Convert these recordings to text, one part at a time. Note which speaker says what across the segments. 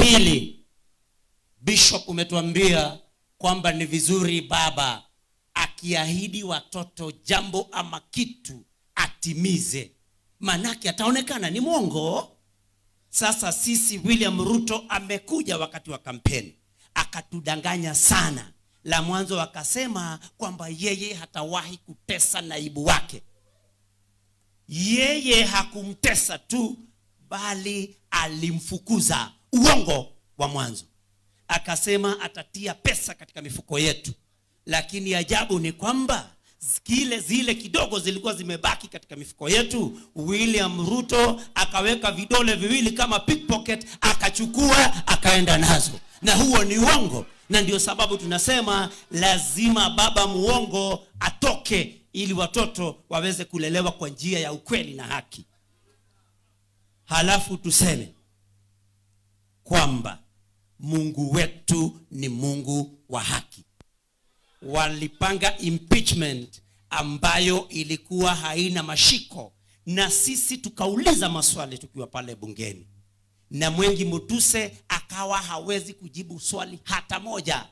Speaker 1: Pili, Bishop umetuambia kwamba ni vizuri baba akiahidi watoto jambo ama kitu atimize, manake ataonekana ni mwongo. Sasa sisi William Ruto amekuja wakati wa kampeni akatudanganya sana. La mwanzo akasema kwamba yeye hatawahi kutesa naibu wake. Yeye hakumtesa tu, bali alimfukuza. Uongo wa mwanzo. Akasema atatia pesa katika mifuko yetu. Lakini ajabu ni kwamba zile kidogo zilikuwa zimebaki katika mifuko yetu, William Ruto akaweka vidole viwili kama pickpocket, akachukua akaenda nazo. Na huo ni uongo. Na ndio sababu tunasema lazima baba muongo atoke ili watoto waweze kulelewa kwa njia ya ukweli na haki. Halafu tuseme kwamba Mungu wetu ni Mungu wa haki. Walipanga impeachment ambayo ilikuwa haina mashiko, na sisi tukauliza maswali tukiwa pale bungeni, na Mwengi Mutuse akawa hawezi kujibu swali hata moja.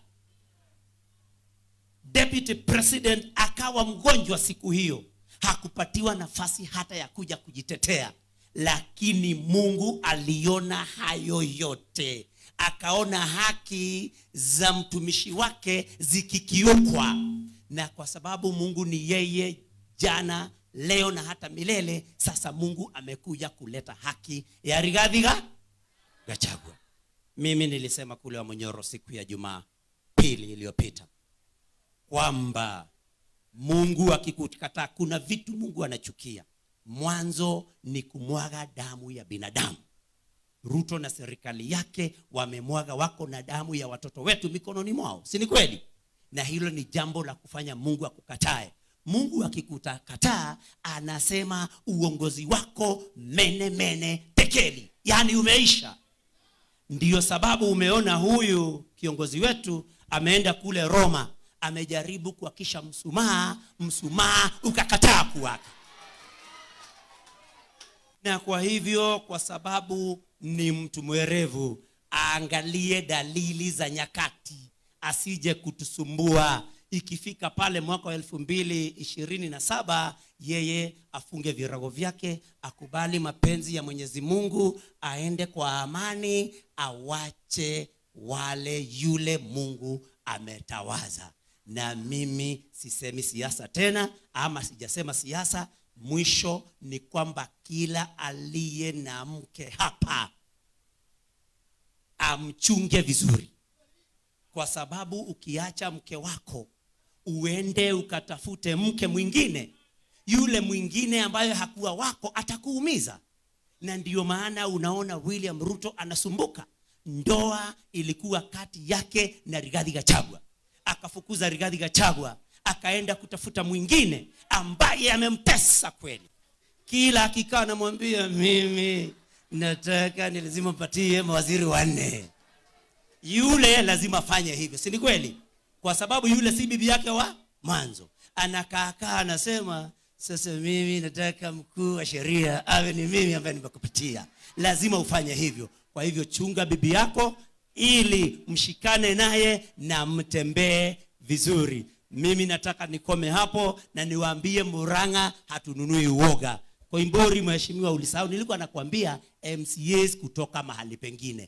Speaker 1: Deputy President akawa mgonjwa siku hiyo, hakupatiwa nafasi hata ya kuja kujitetea. Lakini Mungu aliona hayo yote, akaona haki za mtumishi wake zikikiukwa. Na kwa sababu Mungu ni yeye jana, leo na hata milele, sasa Mungu amekuja kuleta haki ya Rigathi Gachagua. Mimi nilisema kule wa Munyoro siku ya Jumapili iliyopita kwamba Mungu akikukataa, kuna vitu Mungu anachukia. Mwanzo ni kumwaga damu ya binadamu. Ruto na serikali yake wamemwaga, wako na damu ya watoto wetu mikononi mwao. Si ni kweli? Na hilo ni jambo la kufanya Mungu akukatae. Mungu akikukataa anasema uongozi wako mene mene tekeli, yani umeisha. Ndiyo sababu umeona huyu kiongozi wetu ameenda kule Roma, amejaribu kuhakisha msumaa, msumaa ukakataa kuwaka. Na kwa hivyo, kwa sababu ni mtu mwerevu, aangalie dalili za nyakati, asije kutusumbua. Ikifika pale mwaka wa 2027, yeye afunge virago vyake, akubali mapenzi ya Mwenyezi Mungu, aende kwa amani, awache wale yule Mungu ametawaza. Na mimi sisemi siasa tena, ama sijasema siasa. Mwisho ni kwamba kila aliye na mke hapa amchunge vizuri. Kwa sababu ukiacha mke wako uende ukatafute mke mwingine, yule mwingine ambaye hakuwa wako atakuumiza. Na ndiyo maana unaona William Ruto anasumbuka. Ndoa ilikuwa kati yake na Rigathi Gachagua. Akafukuza Rigathi Gachagua, akaenda kutafuta mwingine ambaye amemtesa kweli. Kila akikaa anamwambia mimi nataka ni lazima mpatie mawaziri 4. Yule lazima afanye hivyo, si ni kweli? Kwa sababu yule si bibi yake wa mwanzo. Anakaa anasema sasa mimi nataka mkuu wa sheria awe ni mimi ambaye nimekupitia. Lazima ufanye hivyo. Kwa hivyo chunga bibi yako ili mshikane naye na mtembee vizuri. Mimi nataka nikome hapo na niwaambie Murang'a hatununui uoga. Koimbori, mheshimiwa, ulisahau nilikuwa nakwambia MCAs kutoka mahali pengine.